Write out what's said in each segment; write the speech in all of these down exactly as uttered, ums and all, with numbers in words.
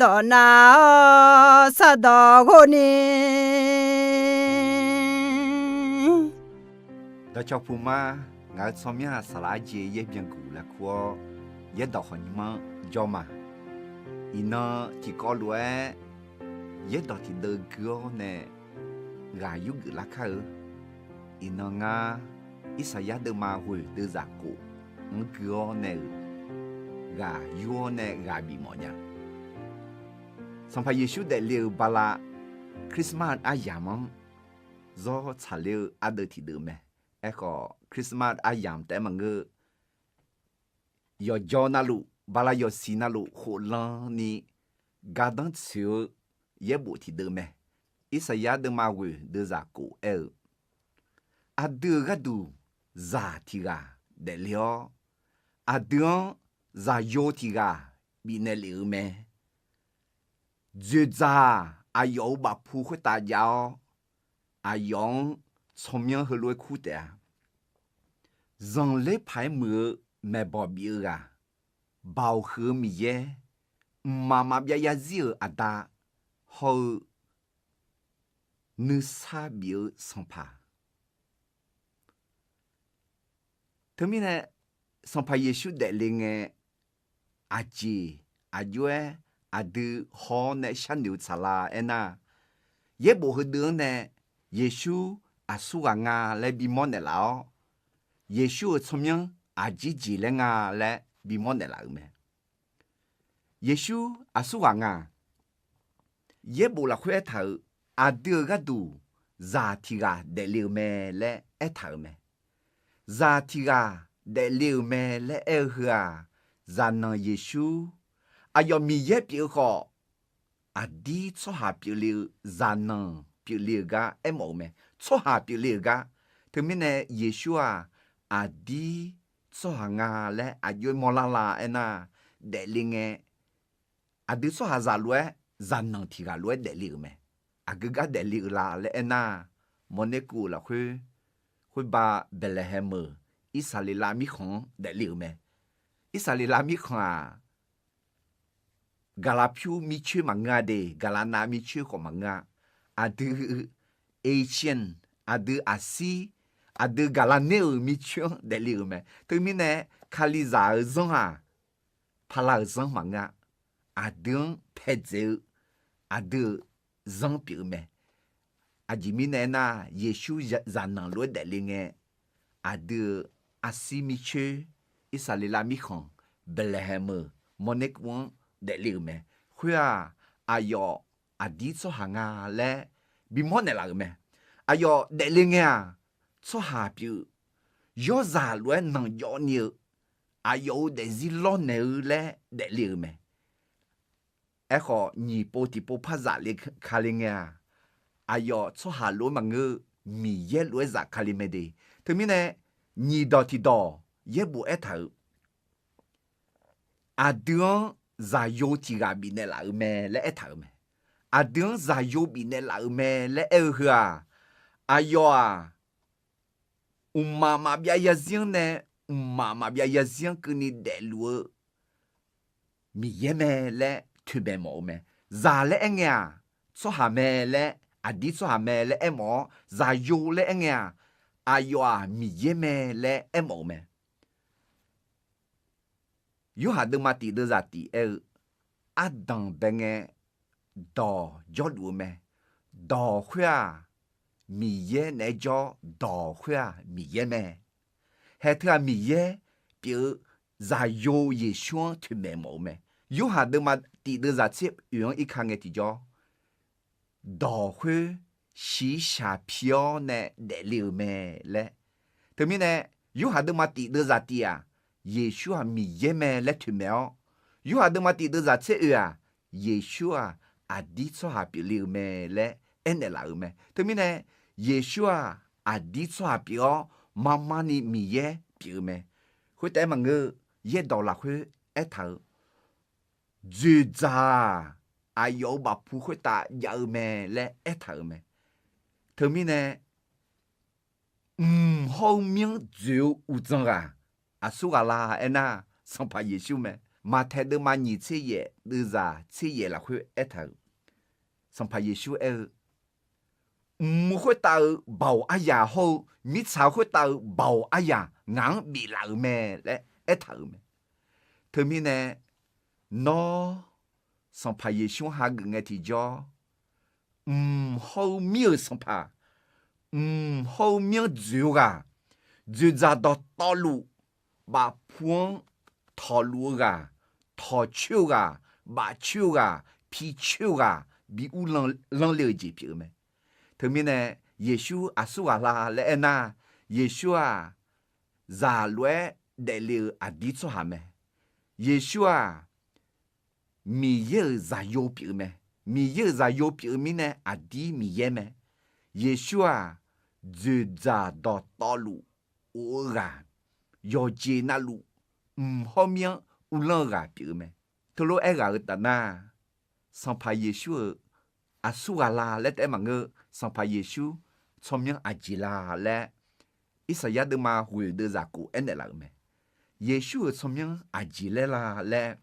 dawq nav-awr sardawq ghov ni. Dawqcawq puq ma, ngaq-euq tsawrmyanr-aq saqlaq arjeq yaer byanguq lafkur-awr, yaerdawq khawqnymr-anr jawr ma. Iqnan tiqkawv lof-aer yaerdawq tiqdeuv gui-awr nae ghaq yurgeuf lar kar-eu. Iqnan ngar Irsaqyar deuvma ghoeq deuvzaq kof-anr gui-awr nae-euq ghaq yur-awr nae ghaq bif mawf nya. Sanqpaq Yeqsur daefle-euq bala Christmas aryamq-anr zawr tsaqler-eu ardeuv tiqdeuv mae. Aerkhawf, Christmas aryamq taef-aer maqngeur, yawqjawr navluf, bala yawqsiq navluf khoflanni gardanr tsoeq-eu yaerbof tiqdeuv mae. Irsaqyar deuvma ghoeq deuvzaq kof aer-eu, aqdui-euq gharduq zaq tiq ghaq daefle-awr, aqdui-anr zaqyo tiq ghaq bifnaeq lef-euq mae. Dzoeqdzaq-aq, aqyawf-euq bafpu khoertav jav-awr, aqyawf-anr tsawrmyanr heulof-aer kur taef-a. Zanqler paq-aer muiq-eu maeqbawq bif-eu ghaq, Baoq huiq-eu Miqyaer, mqmaq maqbyav zarzir-euq Aqda, hawr-eu nuisar bif-eu Sanqpaq. Teumirnae, Sanqpaq Yeqsur daefle ngae, aqjeq aqjox-aer aqdui haw-awr nae sharnoeq-eu tsaqlar aernar, yaerbof heudeuv-anr nae Yeqsur aqsurghaq nga laer bimawr naeqlaf-awr, Yeqsur-euq tsawrmyanr aqjeq jeq laer nga laer bimawr naeqlaf-euq mae. Yeqsur aqsurghaq nga. Yaerbof lafkhoer aertaq-euq, aqdui-euq gharduq zaq tiq ghaq daefle-euq mae laer aertaq-euq mae. Zaq tiq ghaq daefle-euq mae laer aer-eu heu-aq, zaqnanq Yeqsur, aqyawf Miqyaer pyeuf-eu khawf, aqdir tsawrhaq pyeufle-eu, zaqnanq pyeufle-euq gar aermawf-eu mae. Tsawrhaq pyeufle-euq gar. Teumirnae Yeqsur-aq, aqdir tsawrhaq nga laer aqjox-aer mawrlar la aernar, daefle ngae, aqdui tsawrhaqzaq lof-aer, zaqnanq tiq ghaq lof-aer daefle-euq mae. Aqgeu gar daefle-euq la laer aernar, mawrner kuv-euq lafkhoer, khoerba Baeqlaeqhaeq-euq Irsaqleqlav mirkhanq-anr daefle-euq mae. Irsaqleqlav mirkhanq-aq, gaqlaq pyur mircoer maqngeur-a de, gaqlaq nav mircoer khawf maqngeur-a. Aqdui Asian, aqdui aqsir, aqdui gaqlaq ner-euq mircoer-anr daefle-euq mae. Teumirnae, Kalizaq-euq zanr-aq, paqlaq-euq zanr maqngeur-a. Aqdui-anr paedzaeq-eu, aqdui-euq zanr pyeuf-eu mae. Aqjeq mirnae aernar, Yeqsur zaqnanq lof-aer daefle ngae, aqdui-euq aqsir mircoer, Irsaqleqlav mirkhanq, Baeqlaeqhaeq-euq mawrner kuv-anr daefle-euq mae. Khoer-aq, aqyawf aqdir tsawrhaq nga laer bimawr naeqlaf-euq mae. Aqyawf daefle ngae-aq, tsawrhaq pyeuf, yawrzaq lof-aer nanqjawv ni-eu, aqyawf-euq daefzir lawrnaeq-eu laer daefle-euq mae. Aerkhawf, nyiq pov tiqpov par zaf le ka le ngae-aq, aqyawf tsawrhaq lof-aer maqngeur, Miqyaer lof-aer zaf ka le mae de. Teumirnae, nyiq dawq tiqdawq yaerbof aertaq-euq, aqdui-anr zaqyo tiq ghaq bifnaeq laf-euq mae laer aertaq-euq mae. Aqdui-anr zaqyo bifnaeq laf-euq mae laer aer-eu heu-aq, aqyawf-aq, mqmaq maqbyav zarzir-anr nae, mqmaq maqbyav zarzir-anr keuvni daefluf-eu Miqyaer mae laer toeqmaeq mawf-eu mae. Zaq laer aerngae-aq, tsawrhaq mae laer, aqdir tsawrhaq mae laer aermawf-awr, zaqyo laer aerngae-aq, aqyawf-aq Miqyaer mae laer aermawf-eu mae. Yorhaq deuvma tif deuvzaq tif aer-eu, ardanq bae ngae, dawq jawrluf-eu mae. Dawq khoer-aq, Miqyaer naeq-aer jawr, dawq khoer-aq Miqyaer mae. Haeq teu-aq Miqyaer pyeuf-eu zaqyo Yeqsur-anr toeqmaeq mawf-eu mae. Yorhaq deuvma tif deuvzaq tser oeq-anr irka ngae tiqjawr, dawq khoer shiqshaq pi-awr nae daefle-euq mae laer. Teumirnae, Yorhaq deuvma tif deuvzaq tif-aq, Yeqsur-aq Miqyaer mae laer toeqmaeq-awr, Yorhaq deuvma tif deuvzaq tser oeq-aq, Yeqsur-aq aqdir tsawrhaq pyeufle-euq mae laer aernaeq laf-euq mae. Teumirnae, Yeqsur-aq aqdir tsawrhaq pyeuf-awr, marmarni Miqyaer pyeuf-eu mae. Khoertaef-aer maqngeur, yaerdawq lafkhoer aertaq-eu, dzoeqdzaq-aq, aqyawf-euq bafpu khoertav jav-eu mae laer aertaq-euq mae. Teumirnae, mq hawr-eu mir-anr dzoeq-eu uqdzan ghaq aqsur ghaq la aernar, Sanqpaq Yeqsur mae. Maqtaeq deuvma nyiq tser yaef deuvzaq tser yaef lafkhoer aertaq-euq, Sanqpaq Yeqsur aer-eu, Mq khoertav-euq baoq aryaq hawr-eu mirtsaq khoertav-euq baoq aryaq ngaq-anr biflaf-euq mae laer aertaq-euq mae. Teumirnae, nawr Sanqpaq Yeqsur-anr hageuf ngae tiqjawr, mq hawr-eu mir-euq sanqpaq, mq hawr-eu mir-anr dzoeq-eu ghaq, dzoeqdzaq dawqtawvluf, bafpu-anr tawqluf-eu ghaq, tawqcoer-eu ghaq, bafcoer-eu ghaq, picoer-eu ghaq, bi ur lanr le-eu jeq pyeuf-eu mae. Teumirnae, Yeqsur aqsur ghaq la laer aernar, Yeqsur-aq, zaq lof-aer daefle-eu aqdir tsawrhaq mae. Yeqsur-aq, Miqyaer-euq zaqyo pyeuf-eu mae. Miqyaer-euq zaqyo pyeuf-eu mirnae aqdir Miqyaer mae. Yeqsur-aq, dzoeqdzaq dawqtawvluf of-eu ghaq, yawqjeq navluf mq hawr mir-anr uvlanr-eu ghaq pyeuf-eu mae. Teulof-aer ghaq-eu tafnar, Sanqpaq Yeqsur-euq aqsur ghaq la laer taef-aer maqngeur-eu, Sanqpaq Yeqsur tsawrmyanr aqjeq la laer Irsaqyar deuvma ghoeq deuvzaq kof aernaeq laf-euq mae. Yeqsur-euq tsawrmyanr aqjeq laer la laer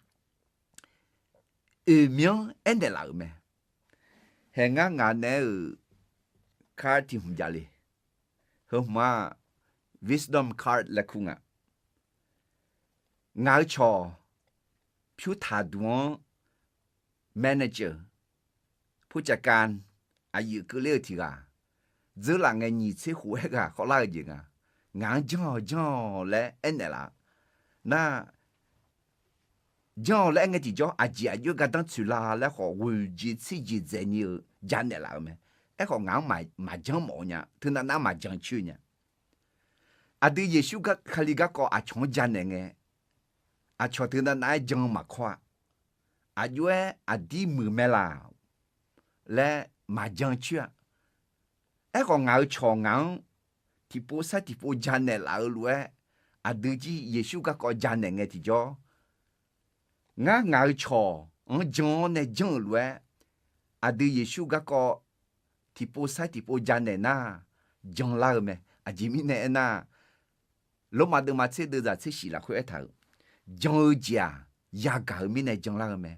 oeq myanr aernaeq laf-euq mae. Haeq ngar ngaq naeq-aer-euq kar tiq hmq jav le. Heu hmq-aq, wisdom card laer kur nga. Ngaq-euq cawq pyurtaq duq-anr manager, ผู้จัดการ aqyuif keuvler-eu tiq ghaq dzeurlaf ngae nyiq tser khof-aer ghaq khawvlar-eu jeq nga. Ngaq-anr janr-awq janr-awq laer aernaeq laf-a. Nar, janr-awq laer aer ngae tiqjawr aqjeq aqjox-aer gardanr tsoeq la laer khawf ghoeq jeq tser jeq dzaeqni-eu janaeq laf-eu mae. Aerkhawf ngaq-anr maqjanr mawf-eu nya, teunav nav-aer maqjan coer nya. Aqdui Yeqsur Kali garkawv aqcawq-anr janaeq ngae, aqcawq teunav nav-aer jan maqkawr-a. Aqjox-aer aqdir muiq mae laq laer maqjan coer-a. Aerkhawf ngaq-euq cawq ngaq-anr tiqpov sair tiqpov janaeq laf-eu lof-aer, aqdui jir Yeqsur garkawv janaeq ngae tiqjawr, ngar ngaq-euq cawq-anr jan-awr nae janr-euq lof-aer, aqdui Yeqsur garkawv tiqpov sair tiqpov janaeq nar, janlar-eu mae. Aqjeq mirnae aernar, Lormav deuvma tser deuvzaq tser shif lafkhoer aertaq-euq, jan-eu jeq-aq, yagaq-eu mirnae janlar-eu mae.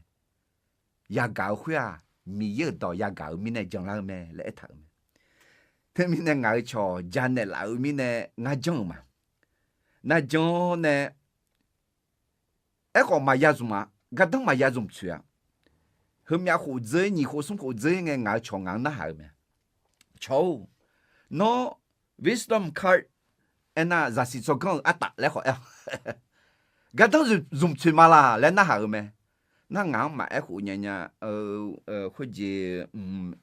Yagaq-eu khoer-aq, Miqyaer-euq dawq yagaq-eu mirnae janlar-eu mae laer aertaq-euq mae. Teumirnae ngaq-euq cawq janaeq laf-eu mirnae ngar janr-euq ma. Nar jan-awr nae, aerkhawf maqya zmq-a, gardanr maqya zmq tsoeq-a. Heumyav khof dzeur-ir nyiq khof smr khof dzeur-ir ngae ngaq-euq cawq ngaq-anr narhaq-eu mae. Cawq-or, nawr wisdom card aernar zaqsiq tsawrganr-euq artaf laer khawf aer-awq. Gardanr zmq tsoeq ma laq laer narhaq-eu mae. Nar ngaq-anr maqaer khof nya nya, khoerjeq,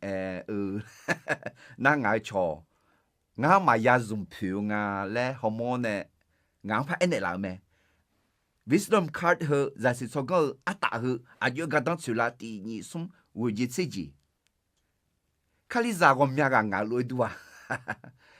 aer-eu, nar ngaq-euq cawq ngar maqya zmq poeq-eu nga laer hawmawr nae ngaq-anr par aernaeq laf-eu mae. Wisdom card heu zaqsiq tsawrganr-eu artaf heu aqjox-aer gardanr tsoeq la tiq nyiq smr ghoeq jeq tser jeq. Kalizaq ghawqmya ghaq ngaq-euq lof-aer dur-a.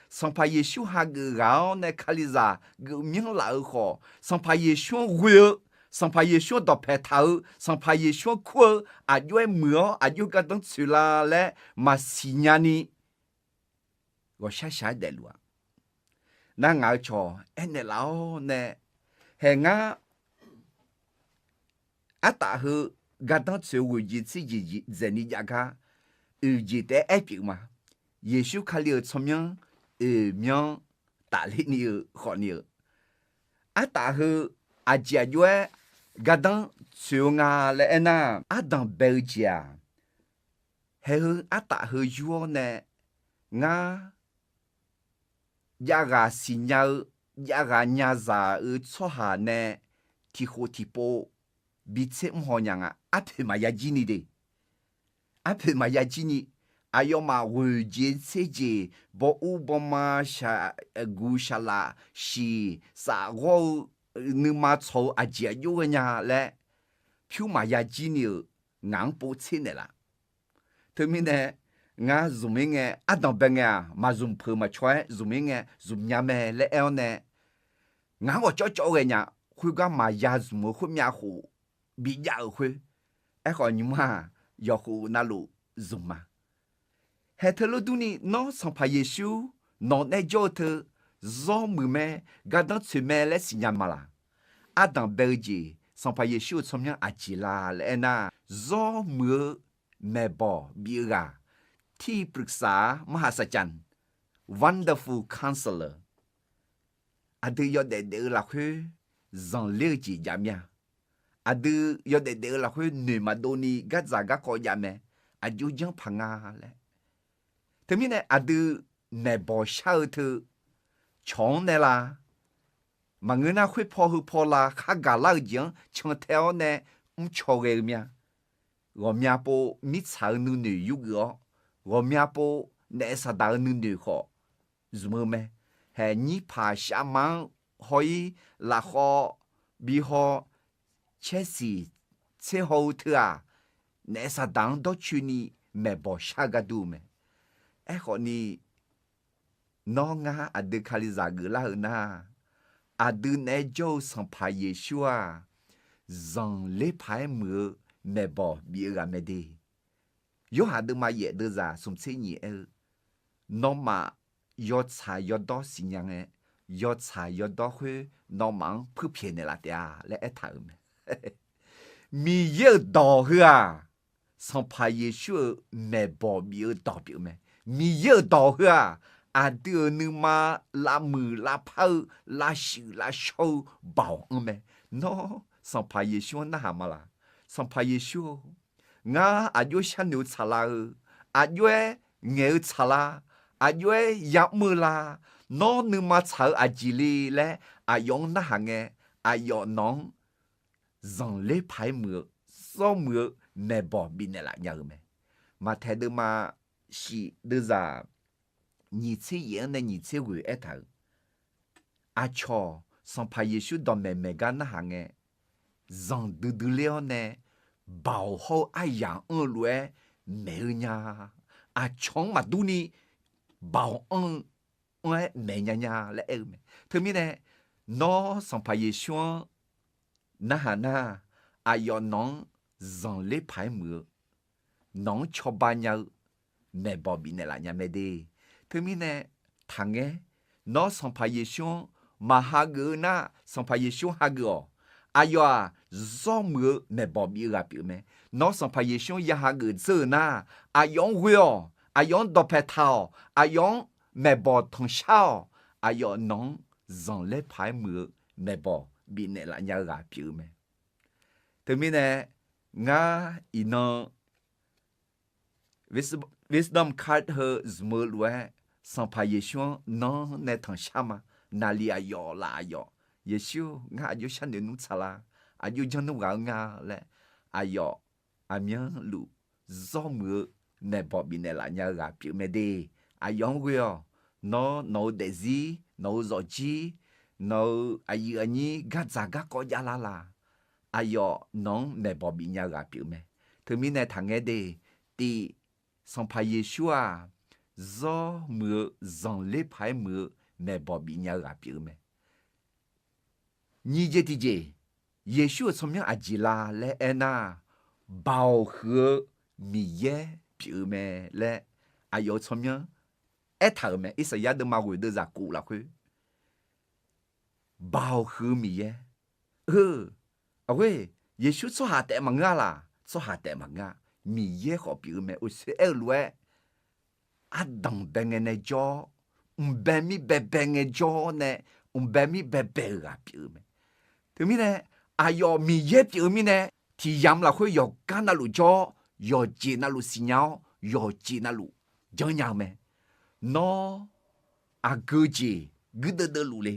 Sanqpaq Yeqsur hageuf ghaq-awr nae Kalizaq geufmyanr laf-eu khawf, Sanqpaq Yeqsur-anr ghoe-eu, Sanqpaq Yeqsur-anr dawqpaeq taq-eu, Sanqpaq Yeqsur-anr kur-eu, aqjox-aer muiq-awr aqjox-aer gardanr tsoeq la laer maqsiq nyani ghawqshaq shaq-aer daefluf-a. Nar ngaq-euq cawq aernaeq laf-awr nae, haeq ngar artaf heu gardanr tsoeq-eu ghoeq jeq tser jeq dzaeqni jav gar oeq jeq taef-aer aer pyeuf ma. Yeqsur Kali-euq tsawrmyanr oeq myanr tafler ni-eu khawf ni-eu, artaf heu aqjeq aqjox-aer gardanr tsoeq-eu nga laer aernar, ardanq bae-eu jeq-aq, haeq heu artaf heu yur-awr nae ngar jav ghaq siqnya-eu, jav ghaq nyazaq-eu tsawrhaq nae tiqkhof tiqpov bi tser mr haw nya nga. Arpoeq maqya jir ni de. Arpoeq maqya jir ni, aqyawfmaf ghoeq jeq tser jeq, baw ur baw ma, shaqguq shaqlaf shiq, saf ghawr-eu, nuima tsawq-eu aqjeq aqjox ghae nya laer pyur maqya jir ni-euq ngaq-anr pov tser naeqlaf. Teumirnae ngar zmq-ir ngae, ardanq bae ngae-aq, maqzmq peuq maqcaw-aer zmq-ir ngae zmq nya mae laer aer-awr nae, ngaq-anr ghawqcawv cawv ghae nya. Khoergar maqya zmq-eu khoermyav khof bijav-euq khoer, aerkhawf nymr-aq, yawqkhof navluf zmq ma. Haeq teulof durni nawr Sanqpaq Yeqsur nawq nae jawr-eu teu zawr muiq mae, gardanr tsoeq mae laer siqnya ma laq? Ardanq bae-eu jeq, Sanqpaq Yeqsur-euq tsawrmyanr aqjeq la laer aernar, zawr muiq-eu maeqbawq bif-eu ghaq, ที่ปรึกษา มหัศจรรย์ Wonderful Counselor. Aqdui yawdaef daef-eu lafkhoer zanqler-eu jeq jav mir-a. Aqdui yawdaef daef-eu lafkhoer noeq maqdov ni gardzaq garkawv jav mae. Aqjox janr paq nga laer. Teumirnae aqdui maeqbawq shar-eu teu cawq-anr nae la, maqngeur nar khoerpaw heupaw la khar gaqlar-eu jeq-anr cantae-awr nae mrcaw ghae-eu mir-a. Ghawqmya pov mirtsaq-eu nuinoeq yurgeuf-awr, ghawqmya pov naef saqdaq-eu nuinoeq khawf zmq-eu mae. Haeq nyir paq shavma-anr haw-ir, lafkhawv bi haw, caersiq tser haw-eu teu-aq, naef saqdaq-anr dawrcoeni maeqbawq shar-eu gar dur-eu mae. Aerkhawfni, nawr ngar aqdui Kalizaq geuflar-eu nar, aqdui naeq-aer jawr-eu Sanqpaq Yeqsur-aq, zanqler paq-aer muiq-eu maeqbawq bif-eu ghaq mae de. Yorhaq deuvma yaef deuvzaq smq tser nyiq aer-eu, nawmaf yawtsaq yawdawr siqnya ngae, yawtsaq yawdawr khoer nawmaf-anr puirpyaeq naeqlaf taef-a laer aertaq-euq mae. Miqyaer-euq dawq heu-aq, Sanqpaq Yeqsur-euq maeqbawq bif-eu dawq pyeuf mae. Miqyaer-euq dawq heu-aq, aqdui-euq nuima lavmuiq lavpar-eu, lavshuif lavshawr-eu baoq anr mae. Nawr Sanqpaq Yeqsur-anr narhaq ma laq? Sanqpaq Yeqsur-or, ngar aqjox sharnoeq-eu tsaqlar-eu, aqjox-aer ngaeq-eu tsaqlar, aqjox-aer yamr-eu la, nawr nuima tsaq-eu aqjeq le laer aqyawf-anr narhaq ngae, aqyawf nawq-anr zanqler paq-aer muiq-eu, zawr muiq-eu maeqbawq bifnaeq laf nya-eu mae. Maqtaeq deuvma shif deuvzaq nyiq tser yaef-anr nae nyiq tser ghoeq aertaq-euq, aqcawq Sanqpaq Yeqsur dawqmaeq maeq gar narhaq ngae, zanqdui dui ler-awr nae baoq hawr-eu aryaq anr-eu lof-aer maeq-eu nya. Aqcawq-anr maqdur ni baoq anr-eu anr-aer maeq nya nya laer aer-eu mae. Teumirnae, nawr Sanqpaq Yeqsur-anr narhaq nar, aqyawf nawq-anr zanqler paq-aer muiq-eu, nawq-anr cawba nya-eu maeqbawq bifnaeq laf nya mae de. Teumirnae, taqngaer, nawr Sanqpaq Yeqsur-anr maqhageuf-eu nar, Sanqpaq Yeqsur-anr hageuf-awq. Aqyawf-aq, zawr muiq-eu maeqbawq bif-eu ghaq pyeuf mae. Nawr Sanqpaq Yeqsur-anr ya hageuf dzeur-euq nar, aqyawf-anr ghoe-awq, aqyawf-anr dawqpae taq-awq, aqyawf-anr maeqbawq tanqshar-awq. Aqyawf nawq-anr zanqler paq-aer muiq-eu maeqbawq bifnaeq laf nya-eu ghaq pyeuf-eu mae. Teumirnae, ngar iqnan Wisdom Card heu zmq-eu lof-aer, Sanqpaq Yeqsur-anr nanr nae tanqshar ma. Naqliq aqyawf laf aqyawf, Yeqsur-or, ngar aqjox sharnoeq nmr tsaqlar, aqjox janr nmr ghaq-eu nga laer, aqyawf aqmyanluf zawr muiq-eu maeqbawq bifnaeq laf nya-eu ghaq pyeuf mae de. Aqyawf-anr ghoe-awq. Nawr nawq-eu daefzir, nawq-eu zawqjir, nawq-eu aqyuif aqnyir gardzaq garkawv javlar laq, aqyawf nawq-anr maeqbawq bifnya-eu ghaq pyeuf mae. Teumirnae taqngaer de, tiq, Sanqpaq Yeqsur-aq, zawr muiq-eu zanqler paq-aer muiq-eu maeqbawq bifnya-eu ghaq pyeuf-eu mae. Nyiq jeq tiqjeq, Yeqsur-euq tsawrmyanr aqjeq la laer aernar, Baoq huiq-eu Miqyaer pyeuf-eu mae laer aqyawf-euq tsawrmyanr aertaq-euq mae. Irsaqyar deuvma ghoeq deuvzaq kov lafkhoer, Baoq huiq-eu Miqyaer. Heu, aqghoer, Yeqsur tsawrhaq taef maqngeur-a laq? Tsawrhaq taef maqngeur-a. Miqyaer khawf pyeuf-eu mae. Oeqsoer aer-eu lof-aer, ardanq bae ngae nae jawr-awr, mqbae mir baebae ngae jawr-awr nae, mqbae mir baebae-euq ghaq pyeuf-eu mae. Teumirnae, aqyawf Miqyaer pyeuf-eu mirnae, tiq yamq lafkhoer yawqgar navluf jawr-awr, yawqjeq navluf siqnya-awr, yawqjeq navluf janrnya-eu mae. Nawr aqgeu jeq guirdeuv deuvluf le?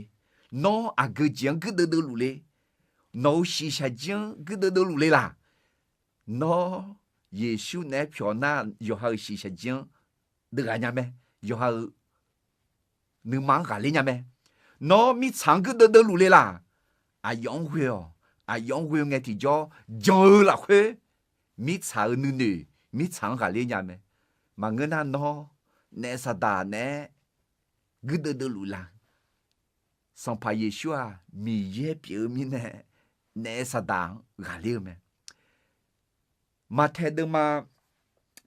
Nawr aqgeu jeq-anr guirdeuv deuvluf le? Nawq-euq shiqshaq jir-anr guirdeuv deuvluf le laq? Nawr Yeqsur naeq-aer pyawq nar, yawqha-euq shiqshaq jir-anr deuvghaq nya mae. Yawqha-euq nuima-anr ghaqler nya mae. Nawr mirtsaq-anr guirdeuv deuvluf le laq? Aqyawf-anr ghoe-awq. Aqyawf-anr ghoe ngae tiqjawr jan-eu lafkhoer, mirtsaq-euq nuinoeq mirtsaq-anr ghaqler nya mae. Maqngeur nar nawr naef saqdaq naeq-aer guirdeuv deuvluf la? Sanqpaq Yeqsur-aq, Miqyaer pyeuf-eu mirnae, naef saqdaq-anr ghaqler-eu mae. Maqtaeq deuvma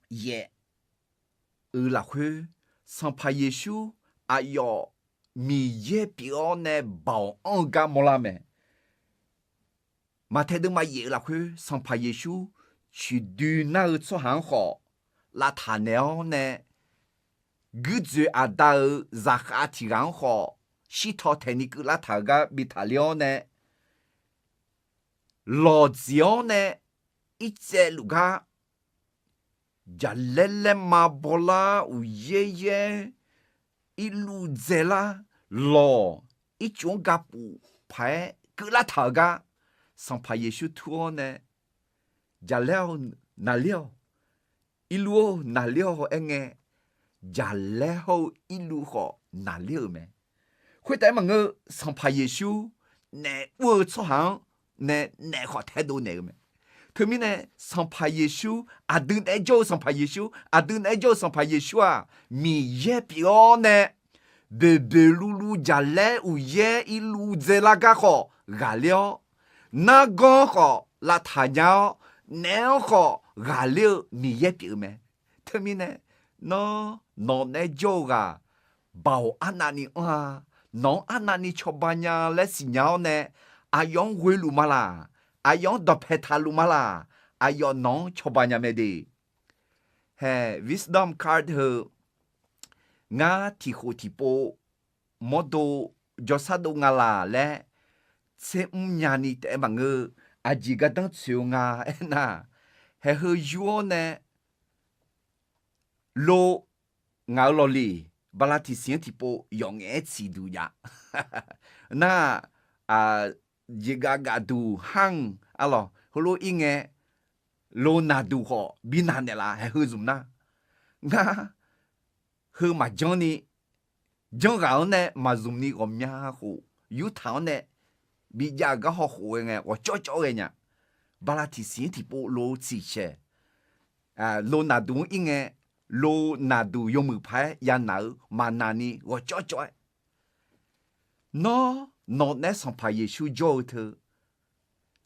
yaef-eu lafkhoer, Sanqpaq Yeqsur aqyawf Miqyaer pyeuf-awr nae baoq anr-eu gar mawrlar mae. Maqtae deuvma yaef-eu lafkhoer Sanqpaq Yeqsur coeqdoi nar-eu tsawrhaq-anr khawf lavtaq naeq-awr nae, guirdzoeq aqda-euq zaqkhav tiq ghaq-anr khawf shirtaw taeqni keuvlar taq-euq gar bi taqler-awr nae, lawqdziq-awr nae irtsaev luf gar jaqlaer laerma bawlar uqyaer yaer irluv dzaelar lawq ircuf-anr gapuf paq-aer keuvlar taq-euq gar Sanqpaq Yeqsur tur-awr nae, jaqlaer-awr naqler-awq, irluv-awr naqler-awq aerngae, jaqlaer hawr-eu irluv khawf naqler-euq mae. Khoertaef-aer maqngeur, Sanqpaq Yeqsur naef ur-eu tsawrhaq-anr nae naef khawf taedov naeq-eu mae. Teumirnae Sanqpaq Yeqsur, aqdui naeq-aer jawr-eu Sanqpaq Yeqsur, aqdui naeq-aer jawr-eu Sanqpaq Yeqsur-aq, Miqyaer pyeuf-awr nae boeqboeq luvluv jaqlaer uqyaer irluv dzaelar gar khawf ghaqler-awr, nargawr-anr khawf lavtaq nya-awr, naef-anr khawf ghaqler-eu Miqyaer pyeuf-eu mae. Teumirnae, nawr nawq naeq-aer jawr-eu ghaq, baoq arnavni anr-a, nawq-anr arnavni cawba nya laer siqnya-awr nae, aqyawf-anr ghoe luf ma laq, aqyawf-anr dawqpae taq luf ma laq, aqyawf nawq-anr cawba nya mae de. Hae, wisdom card heu, ngar tiqkhof tiqpov mawrdo jawrshar dov nga laq laer tser mr nyani taef-aer maqngeur, aqjeq gardanr tsoeq-eu nga aernar, haeq heu yur-awr nae, lo ngaq-euq lawqliq bala tiqsiq-anr tiqpov yawf ngaef-aer tsiqduq jav. Nar, jeqgaf gafduq har-anr arlawq heulof-ir ngae, lo naqduq khawf bi naq naeqlaf haeq heu zmq nar, ngar heu maqjanr ni, janrghaq-anr nae maqzmq ni ghawqmya khof yurtaq-anr nae bijav-euq gar hawkhof-aer ngae ghawqcawv cawv ghae nya. Bala tiqsiq-anr tiqpov lo tsiqsaeq, lo naqduq-anr ir ngae, lo naqduq yawmuiq paq-aer yanaq-eu maqnaq ni ghawqcawv cawv-aer, nawr nawq naeq-aer Sanqpaq Yeqsur jawr-eu teu,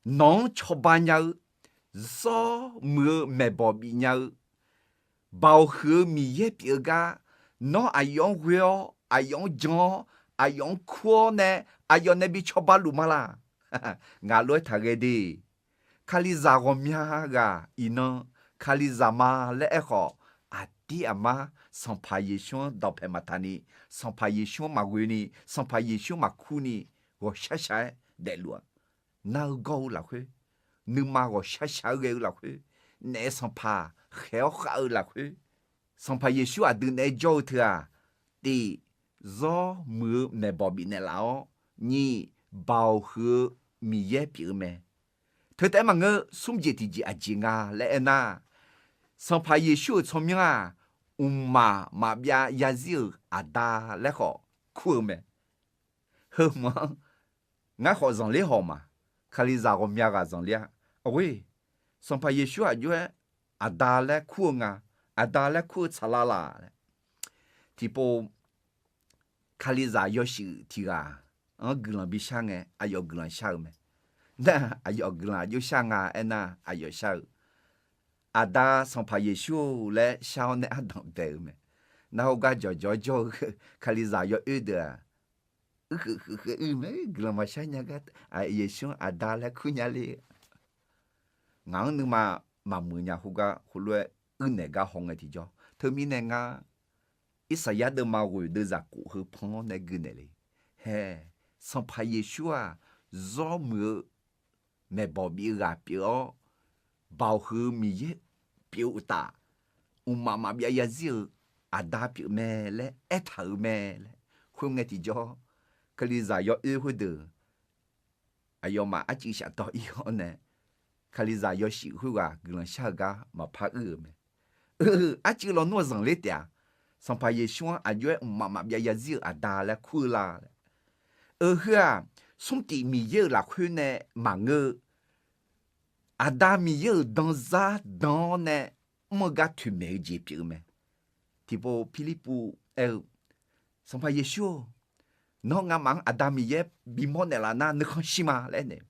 nawq-anr cawba nya-eu, zawr muiq-eu maeqbawq bif nya-eu, baoq huiq-eu Miqyaer pyeuf-eu gar, nawr aqyawf-anr ghoe-awr, aqyawf-anr jan-awr, aqyawf-anr kur-awr nae, aqyawf nae bi cawba luf ma laq. Ngaq lof-aer taqghae de. Kalizaq ghawqmya ghaq iqnan kalizaq ma laer aerkhawf, aqdir aqmar Sanqpaq Yeqsur-anr dawqpae maqtaq ni, Sanqpaq Yeqsur-anr maqghoe ni, Sanqpaq Yeqsur-anr maqkur ni, ghawqshar shaq-aer daefluf-a. Nar-eu gawr-eu lafkhoer, nuima ghawqshar shaq-aer ghae-eu lafkhoer, naef Sanqpaq khaeq-awr khav-eu lafkhoer, Sanqpaq Yeqsur aqdui naeq-aer jawr-eu teu-aq, tiq, zawr muiq-eu maeqbawq bifnaeq laf-awr, nyiq, baoq huiq-eu Miqyaer pyeuf-eu mae. Teu taef-aer maqngeur, smr jeq tiqjeq aqjeq nga laer aernar, Sanqpaq Yeqsur-euq tsawrmyanr-aq, mqmaq maqbyav yazir-euq Aqda laer khawf kur-eu mae. Heu hmq-anr ngar khawf zanqler haw ma. Kalizaq ghawqmya ghaq zanqler-a. Aqghoer, Sanqpaq Yeqsur aqjox-aer Aqda laer kur-eu nga. Aqda laer kur-eu tsaqlaq laq laer. Tiqpov, Kalizaq yawshuif tiq ghaq-anr guiqlanq bishar ngae, aqyawf guiqlanq shar-eu mae. Nar, aqyawf guiqlanq aqjox shar nga aernar, aqyawf shar-eu, Aqda Sanqpaq Yeqsur-or laer shar-awr nae ardanq bae-eu mae. Nar, khoergar jawqjawq jawr-eu Kalizaq yawoer deuq-aq, uirkheuf kheuf kheuf uir mae, guiqlanq maqshar nya gar, Yeqsur-anr Aqda laer kur nya le. Ngaq-anr nuima maqmuiq nya khoergar khoerlof-aer uirnaeq gar haw ngae tiqjawr. Teumirnae ngar, Irsaqyar deuvma ghoeq deuvzaq khof heu pan-awr nae gui naeq le. Hae, Sanqpaq Yeqsur-aq, zawr muiq-eu maeqbawq bif-eu ghaq pyeuf-awr, baoq huiq-eu Miqyaer pyeuf-eu uqtaf, mqmaq maqbyav yazir-euq Aqda pyeuf mae laer aertaq-euq mae laer. Khoerngae tiqjawr, Kalizaq yawoer khoerdeuq aqyawfmaf arcuiv shafdawq ir-awr nae, Kalizaq yawshuif khoerghaq guiqlanq shar-eu gar maqpar uir-euq mae. Arcuiv lawnmr-eu zanqler taef-a. Sanqpaq Yeqsur-anr aqjox-aer mqmaq maqbyav yazir-euq Aqda laer kur-eu la laer. Eu, heu-aq, smrtif Miqyaer-euq lafkhoer nae maqngeur-eu, Aqda Miqyaer-euq danzar dan-awr nae mr-eu gar toeqmaeq-eu jeq pyeuf-eu mae. Tiqpov Pirlirpuv aer-eu, Sanqpaq Yeqsur-or, nawr ngamaf-anr Aqda Miqyaer bimawr naeqlaf nar nuikhanr shir ma laer aernaeq-eu.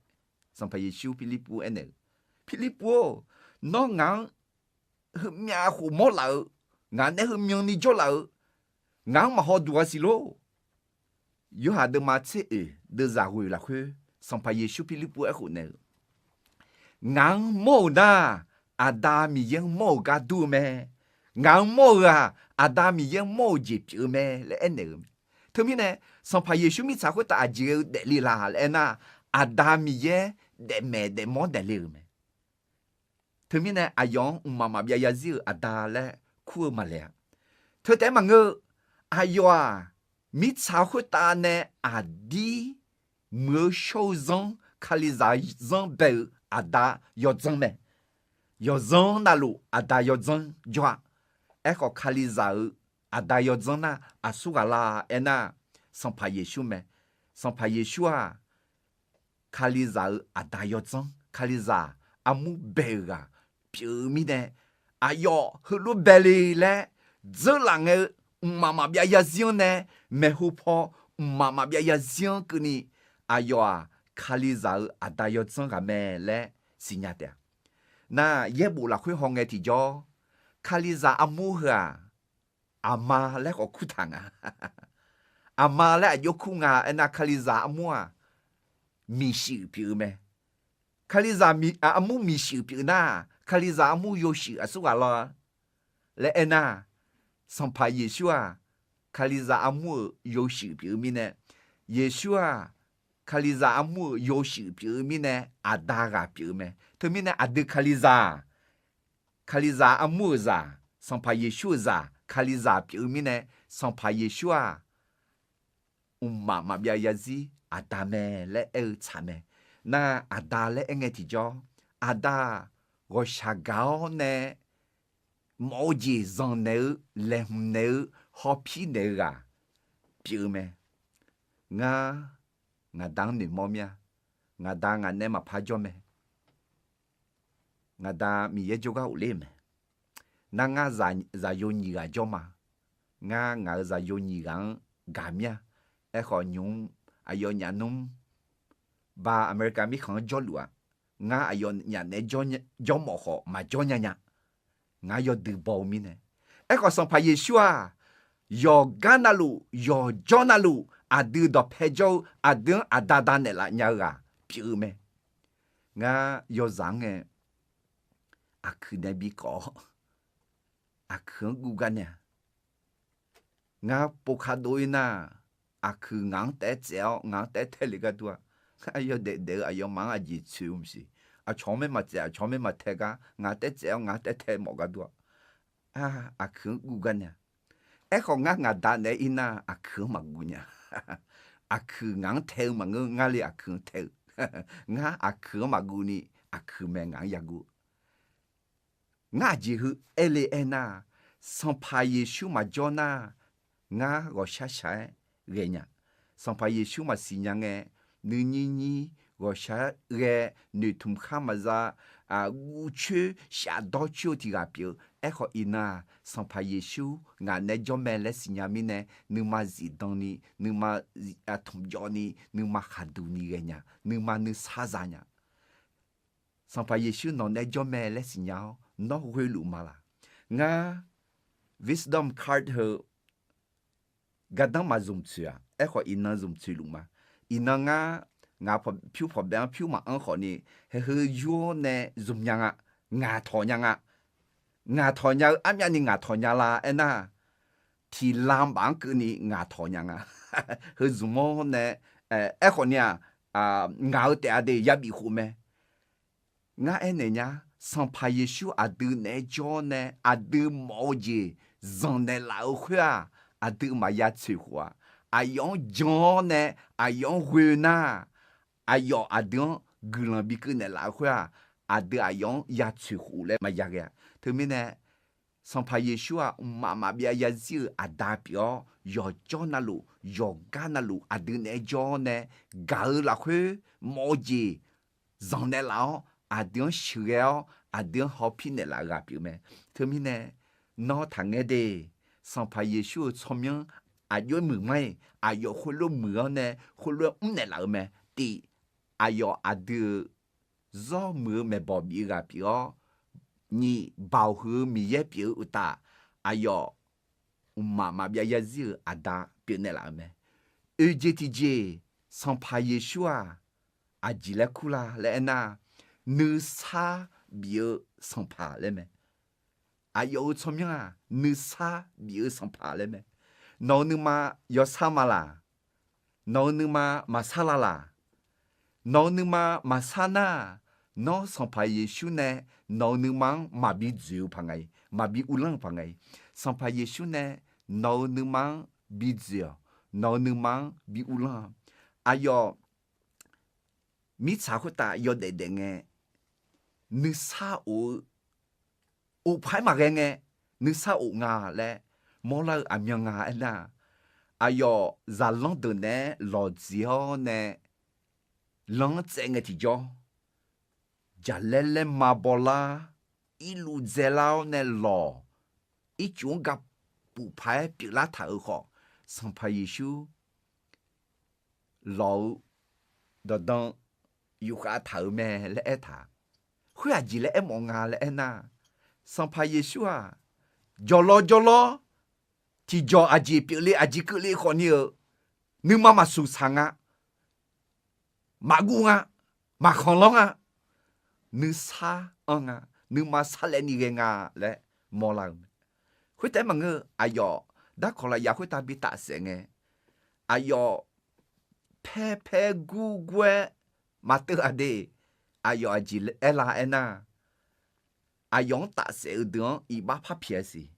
Sanqpaq Yeqsur Pirlirpuv aernaeq-eu, Pirlirpuv-or, nawr ngaq-anr heumyav khof mawr laf-eu, ngaq nae heumyan ni jawr laf-eu, ngaq-anr maqhaw duq-a siq lor. Yorhaq deuvma tser oeq deuvzaq ghoeq lafkhoer Sanqpaq Yeqsur Pirlirpuv aerkhof naeq-eu, Ngaq-anr mawr-euq nar, Aqda Miqyaer-anr mawr-euq gar dur-eu mae. Ngaq-anr mawr-euq-aq, Aqda Miqyaer-anr mawr-euq jeq pyeuf-eu mae laer aernaeq-euq mae. Teumirnae, Sanqpaq Yeqsur mirtsaq khoertav aqjeq ghae-eu daefle laq laer aernar, Aqda Miqyaer daefmaeq daefmawr daefle-euq mae. Teumirnae aqyawf-anr mqmaq maqbyav zarzir-euq aqda laer kur-eu maqle-a. Teu taef-aer maqngeur, aqyawf-aq, mirtsaq khoertav nae aqdir muiq-eu shawr-eu zanr, Kalizaq zanr bae-euq aqda yawdzanr mae. Yawdzanr navluf aqda yawdzanr jawr-a. Aerkhawf, Kalizaq-euq aqda yawdzanr nar aqsur ghaq la aernar, Sanqpaq Yeqsur mae. Sanqpaq Yeqsur-aq, Kalizaq-euq aqda yawdzanr, Kalizaq armur bae-euq ghaq pyeuf-eu mirnae, aqyawf heulof bae le laer dzeurlaf ngae-eu mqmaq maqbyav zarzir-anr nae, maeqhu paw mqmaq maqbyav zarzir-anr keuvni, aqyawf-aq, Kalizaq-euq aqda yawdzanr ghaq mae laer siqnya taef-a. Nar, yaerbof lafkhoer hawngae tiqjawr, Kalizaq armur heu-aq, aqma laer khawf kurtaq nga. Aqma laer aqjox kur nga aernar, Kalizaq armur-aq, miqshuif pyeuf-eu mae. Kalizaq armur miqshuif pyeuf nar, Kalizaq armur yawshuif aqsur ghaq law laer aernar, Sanqpaq Yeqsur-aq, Kalizaq armur-euq yawshuif pyeuf-eu mirnae, Yeqsur-aq, Kalizaq armur-euq yawshuif pyeuf-eu mirnae, aqda ghaq pyeuf-eu mae. Teumirnae aqdui Kalizaq, Kalizaq armur-euq zaq, Sanqpaq Yeqsur-euq zaq, Kalizaq pyeuf-eu mirnae, Sanqpaq Yeqsur-aq, mqmaq maqbyav zarzir aqda mae laer aer-eu tsaq mae. Nar, aqda laer aer ngae tiqjawr, aqda-aq, ghawqshaq gaq-awr nae mawf-eu jeq zanqnaeq-eu, laeqhmq naeq-eu, hawpir naeq-eu ghaq pyeuf-eu mae. Ngar, ngaq da-anr noeqmawr mir-a. Ngaq da ngaq naeq-aer maqpar jawr mae. Ngaq da Miqyaer jawrgar ghofler-euq mae. Nar, ngar zaqyo nyiq ghaq jawr ma. Ngar ngaq-euq zaqyo nyiq ghaq-anr gaq mir-a. Aerkhawf, nymq-mr aqyawfnyaf nmr ba America mirkhanq-anr jawrluf-aq, ngar aqyawfnyaf naeq-aer jawr mawf khawf maqjawr nya nya. Ngar yawdui baw-eu mirnae. Aerkhawf, Sanqpaq Yeqsur-aq, yawqgar navluf, yawqjawr navluf, aqdui dawqpae jawr-eu, aqdui-anr aqda da naeqlaf nya-eu ghaq pyeuf-eu mae. Ngar yawzaq-anr ngae, aqkuiq nae bikawv-awr, aqkuiq-anr guv gar nae-a. Ngar pov ka dov-ir nar, aqkuiq ngaq-anr taef-aer tsaev-awr ngaq-anr taef-aer tae le gar dur-a. Ngar yawdaef daef-eu aqyawfmaf-anr aqjeq tsoeq-eu maqsiq. Aqcawq-anr maer maqtsaev, aqcawq-anr maer maqtae gar, ngaq-anr taef-aer tsaev-awr ngaq-anr taef-aer tae mawf gar dur-a. Aqkuiq-anr guv gar nae-a. Aerkhawf, ngar ngaq da naeq-aer ir nar, aqkuiq-anr maqguv nya. Aqkuiq ngaq-anr tae-eu maqngeur, ngar le aqkuiq-anr tae-eu. Ngar aqkuiq-anr maqguv ni, aqkuiq mae ngaq-anr yaguv. Ngar aqjeq heu aer le aernar, Sanqpaq Yeqsur maqjawr nar, ngar ghawqshaq shaq-aer ghae nya. Sanqpaq Yeqsur maqsiq nya ngae, nuinyir nyir ghawqshaq-aer ghae, noeqtmq khar maqza, guvcoer shafdawr coer-eu tiq ghaq pyeuf-eu. Aerkhawf, iqnan-aq, Sanqpaq Yeqsur ngaq naeq-aer jawr mae laer siqnya mirnae, nuima zifdan ni, nuima tmqjawv ni, nuima khaqduq ni ghae nya, nuima nuisar za nya. Sanqpaq Yeqsur nawq naeq-aer jawr mae laer siqnya-awr nawr ghoeluf ma laq? Ngar Wisdom Card heu gardanr maqzmq tsoeq-aq, aerkhawf iqnan zmq tsoeq luf ma. Iqnan ngar, ngaq pyur pawqbae-anr pyur maqanr khawfni, haeq heu yur-awr nae zmq nya nga, ngaq tawq nya nga. Ngaq tawq nya-eu armyavni ngaq tawq nya la aernar, tiqla baf-anr keuvni ngaq tawq nya nga. Heu zmq-awr nae, aerkhawfni-aq, ngaq-eu taef-a de yabif khof mae. Ngar aernaeq nya, Sanqpaq Yeqsur aqdui naeq-aer jawr-awr nae aqdui mawf-eu jeq zanqnaeq laf-eu khoer-aq, aqdui maqya tsoeq khof-aq, aqyawf-anr jan-awr nae aqyawf-anr ghoe nar, aqyawf aqdui-anr guiqlanq bikeuv naeqlaf-eu khoer-aq, aqdui aqyawf-anr ya tsoeq khof laer maqya ghae-a. Teumirnae, Sanqpaq Yeqsur-aq, mqmaq maqbyav zarzir-euq aqda pyeuf-awr, yawqjawr navluf, yawqgar navluf aqdui naeq-aer jawr-awr nae, gaq-eu lafkhoer mawf-eu jeq zanqnaeq laf-awr, aqdui-anr sheuqghae-awr, aqdui-anr hawpir naeqlaf-eu ghaq pyeuf mae. Teumirnae, nawr taqngaer de, Sanqpaq Yeqsur-euq tsawrmyanr aqjox-aer muiqmanr-iq, aqyawf khoerlof muiq-awr nae khoerlof-aer mrnaeq laf-eu mae. Tiq, aqyawf aqdui-euq zawr muiq-eu maeqbawq bif-eu ghaq pyeuf-awr, nyiq, baoq huiq-eu Miqyaer pyeuf-eu uqtaf, aqyawf mqmaq maqbyav zarzir-euq aqda pyeufnaeq laf-euq mae. Oeq jeq tiqjeq, Sanqpaq Yeqsur-aq, aqjeq laer kur la laer aernar, nuisar bif-eu sanqpaq laer mae. Aqyawf-euq tsawrmyanr-aq, nuisar bif-eu sanqpaq laer mae. Nawq-euq nuima yawsar ma laq? Nawq-euq nuima maqsar la laq? Nawq-euq nuima maqsar nar, nawr Sanqpaq Yeqsur nae nawq-euq nuima-anr maqbi dzoeq-eu paq nga-ir, maqbi uvlanr-eu paq nga-ir. Sanqpaq Yeqsur nae nawq-euq nuima-anr bi dzoeq-awq. Nawq-euq nuima-anr bi uvlanr-a. Aqyawf mirtsaq khoertav yawdaef daef ngae, nuisar of-eu, of paq-aer maqghae ngae, nuisar of nga laer mawrlar-eu aqmyan nga aernar, aqyawf zaqlanr deuq naeq-aer lawqdzeq-awr nae, lan-anr tsaev ngae tiqjawr, jaqlaer laerma bawlar, irluv dzaelar-awr nae lawq, ircuf-anr gapuf paq-aer pyeuflar taq-euq khawf, Sanqpaq Yeqsur lawq-eu dawqdan yufkhav taq-euq mae laer aertaq. Khoer aqjeq laer aermawf nga laer aernar, Sanqpaq Yeqsur-aq, jawqlawr jawrlawr, tiqjawq aqjeq pyeufle aqjeq keuvle khawfni-euq nuima maqsuq saq nga, maqguv nga, maqkhanq lanr nga, nuisar anr nga, nuima sarlaevni ghae nga laer mawrlar-eu mae. Khoertaef-aer maqngeur-eu, aqyawf darkawq lafyaq khoertav bi tafsaef ngae, aqyawf paer paer gur gur-aer maqteuv-aq de. Aqyawf aqjeq aerlar aernar, aqyawf-anr tafsaef-eu deuq-anr iqbax par pyaeq-a siq.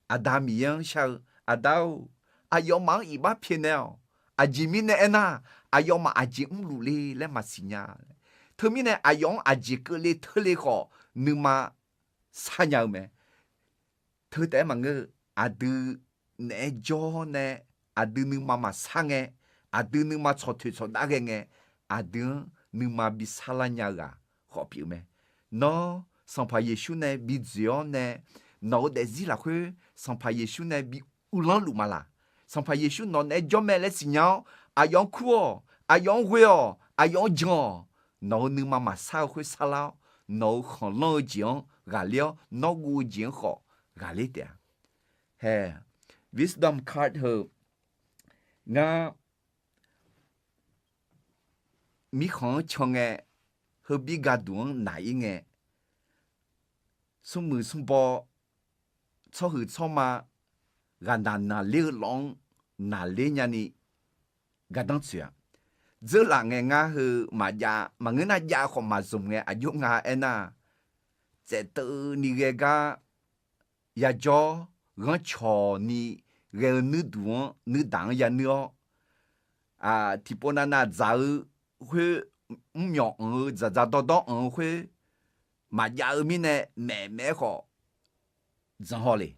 Aqda Miqyaer-anr shar-eu, Aqda-or, aqyawfmaf-anr iqbax pyaeqnaeq-awq. Aqjeq mirnae aernar, aqyawfmaf aqjeq mrluf le laer maqsiq nya. Teumirnae aqyawf-anr aqjeq keuvle teule khawf, nuima sar nya-eu mae. Teu taef-aer maqngeur-eu, aqdui naeq-aer jawr-awr nae, aqdui nuima maqsar ngae, aqdui nuima tsawqtoeq tsawqdav ghae ngae, aqdui-anr nuima bi sarlar nya-eu ghaq khawf pyeuf mae. Nawr Sanqpaq Yeqsur nae bi dzoeq-awr nae, nawq-eu daefzir lafkhoer Sanqpaq Yeqsur nae bi uvlanr luf ma laq? Sanqpaq Yeqsur nawq naeq-aer jawr mae laer siqnya-awr, aqyawf-anr kur-awq, aqyawf-anr ghoe-awq, aqyawf-anr jan-awq. Nawq-eu nuima maqsar-eu khoer sarlar-awr, nawq-eu khanqlanr-eu jeq-anr ghaqler-awr, nawr guv-eu jeq-anr khawf ghaqler taef-a. Hae, Wisdom Card heu ngar mirkhanq-anr can ngae, heubir gharduq-anr naq-ir ngae, smrmuiq smrbaw, tsawrhuiq tsawrma, ghaqnaq naqler-eu lawf-anr naqler nyani gardanr tsoeq-a. Dzeurlaf ngae ngar heu maqjav, maqngeur nar jav khawf maqzmq ngae aqjox nga aernar, tsaevteuv ni ghae gar yajawr ghanrcawq ni ghae-eu nuirduq-anr nuirdaq-anr yanuir-awr, tiqpov navnav dzaq-eu khoer, mrmyawq anq-eu dzaqdzaq dawrdawr anq-eu khoer maqjav-eu mirnae, maef maef-aer khawf dzanq haw le.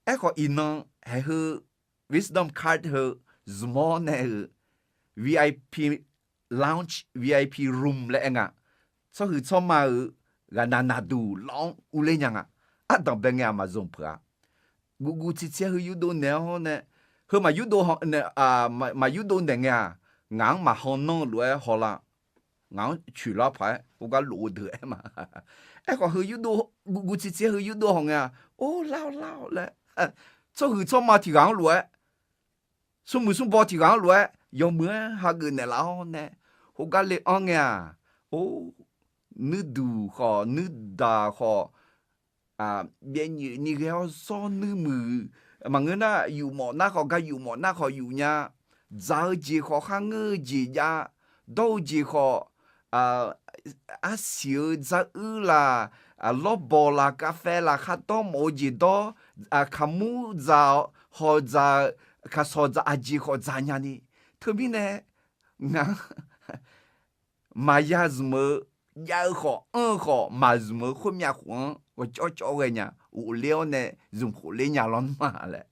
Aerkhawf iqnan haeq heu Wisdom Card heu zmq-awr nae-euq VIP lounge, VIP room laer aer nga. Tsawrhuiq tsawrma-euq ghaqnaq naqduq lawf-anr urler nya nga. Ardanq bae ngae-aq maqzmq peuq-a. Guvguv tsirtser heu yurdov naeq-awr nae, heu maqyurdov naeq ngae-aq, ngaq-anr maqhaw nanr-eu lof-aer hawlar. Ngaq-anr coeqlar paq-aer khoergar lof-eu deuq aer ma. Aerkhawf heu yurdov, guvguv tsirtser heu yurdov haw ngae-aq, or lar-awr lar-awr laer, tsawrhuiq tsawrma tiq ghaq-anr lof-aer, smrmuiq smrbaw tiq ghaq-anr lof-aer yawmuiq-aer hageuf naeqlaf-awr nae, khoergar le-anr ngae-aq, or, nuirduq khawf nuirdaq khawf, byav nyoeq ni ghae-awr zawr nuir muiq, maqngeur nar yufmawf nar khawf gar yufmawf nar khawf yuf nya, dzaq-eu jeq khawf kharngeur-eu jeq jav, dawr-eu jeq khawf, arsiq-eu dzaruir laq, lawrbawq laq, kavfae laq, khardawr mawf-eu jeq dawr, kaqmur dzaq, hawq dzaq, kaqsawq dzaq, aqjeq khawf dzaq nyani. Teumirnae ngaq-anr maqya zmq-eu, jav-eu khawf anr-eu khawf maqzmq-eu khoermyav khof-anr ghawqcawv cawv ghae nya. Ghofler-awr nae zmq khofler nya lawr nmr-a laer.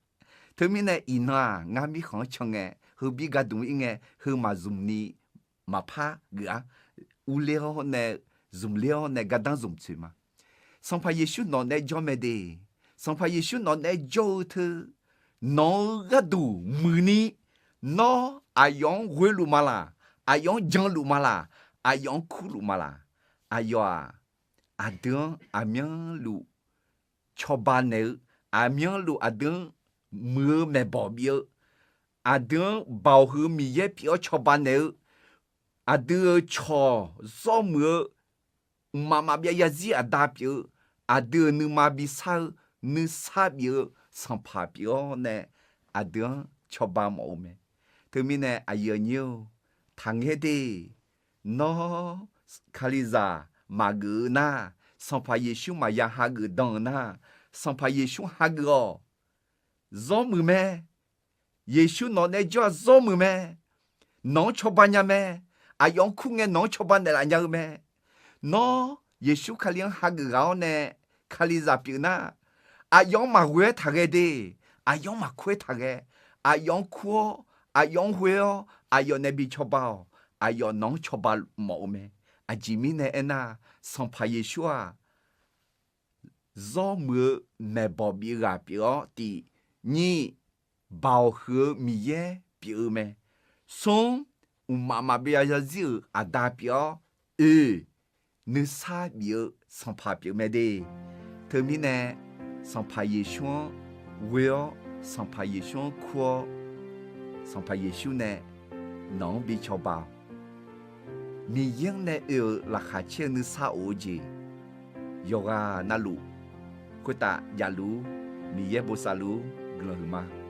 Teumirnae iqnan-aq ngar mirkhanq-anr can ngae, heubir gardmq ir ngae, heu maqzmq ni maqpar geuf-ar. Urler-awr nae, zmqler-awr nae gardanr zmq tsoeq ma. Sanqpaq Yeqsur nawq naeq-aer jawr mae de. Sanqpaq Yeqsur nawq naeq-aer jawr-eu teu, nawq-eu gharduq muiqni, nawr aqyawf-anr ghoeluf ma laq, aqyawf-anr janluf ma laq, aqyawf-anr kurluf ma laq. Aqyawf-aq, aqdui-anr aqmyanluf cawba naeq-eu, aqmyanluf aqdui-anr muiq-eu maeqbawq bif-eu, aqdui-anr baoq heu Miqyaer pyeuf-awr cawba naeq-eu, aqdui-euq cawq zawr muiq-eu mqmaq maqbyav zarzir aqda pyeuf-eu, aqdui-euq nuima bisar-eu, nuisar bif-eu sanqpaq pyeuf-awr nae, aqdui-anr cawba mawf-eu mae. Teumirnae aqyuif aqnyir-or, taqngaer de. Nawr, Kalizaq maqgeuf-eu nar, Sanqpaq Yeqsur maqya hageuf dan-eu nar, Sanqpaq Yeqsur hageuf-awq. Zawr muiq mae. Yeqsur nawq nae jawr-aq zawr muiq mae. Nawq-anr cawba nya mae. Aqyawf-anr kur ngae nawq-anr cawba naeqlaf nya-eu mae. Nawr Yeqsur Kali-anr hageuf ghaq-awr nae Kalizaq pyeuf nar, aqyawf-anr maqghoe-aer taqghae de. Aqyawf-anr maqkur-aer taqghae. Aqyawf-anr kur-awr, aqyawf-anr ghoe-awr, aqyawf nae bi cawba-awq. Aqyawf nawq-anr cawba mawf-eu mae. Aqjeq mirnae aernar, Sanqpaq Yeqsur-aq, zawr muiq-eu maeqbawq bif-eu ghaq pyeuf-awr tiq, nyiq, Baoq huiq-eu Miqyaer pyeuf-eu mae. Smr, mqmaq maqbyav zarzir-euq aqda pyeuf-awr, oe, nuisar bif-eu sanqpaq pyeuf mae de. Teumirnae Sanqpaq Yeqsur-anr ghoe-awr, Sanqpaq Yeqsur-anr kur-awr, Sanqpaq Yeqsur nae nawq-anr bi cawba-awq. Miqyaer-anr nae oe-euq laqkhaq caer-eu nuisar of-eu jeq yawqghaq navluf khoertav javluf-ur. Miqyaer bosav luf-ur. Guiqlanq huiqma.